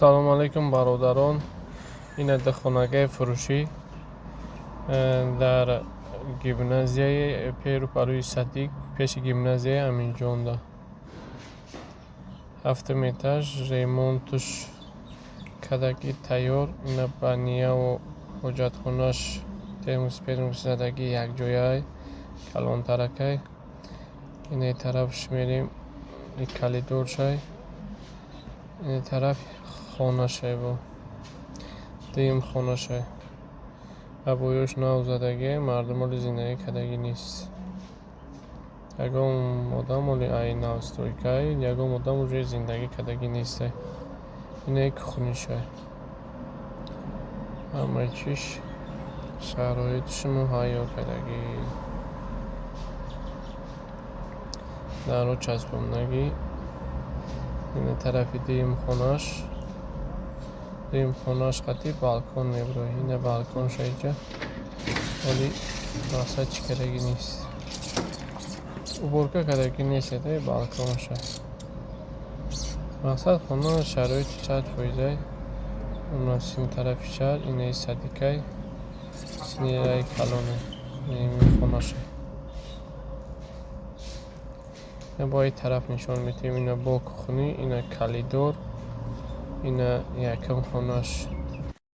Салому алайкум, бародарон. Ина хонагии фурӯшӣ дар гимназияи перу парӯи садик, пеши гимназияи Аминҷонда. Ҳафтум этаж, ремонтуш кадаги тайёр. Ина баняву ҳоҷатхонаш, термос пермос задагӣ, якҷояй, калонтаракай. Инаи тарафш мерем, и калидоршай, ини тараф хонашай, бо дуюм хонашай. Обоёш нав задагӣ, мардум оли зиндагӣ кардагӣ нест. Ягон одам оли ай новостройкай, ягон одам уже зиндагӣ кардагӣ нестай. Инаи кухнишай. Ҳамаи чиш шароитш муҳайё кардагӣ. Даро часпондагӣ. Ина тарафи дуюм хонаш. Дуюм хонаш қати балкон мебирои. Ина балконша иҷа. Оли мақсад чӣ кардагӣ нест. Уборка кардагӣ нест балконша. Мақсад, хона шароити 100%ай. Уна сини тарафи шаҳр, инаи садикай. Синираи калоне. Ин хонаша. Ина бо ин тараф нишон медиҳем. Ина бо кухни, ина калидор, ина якум хонаш.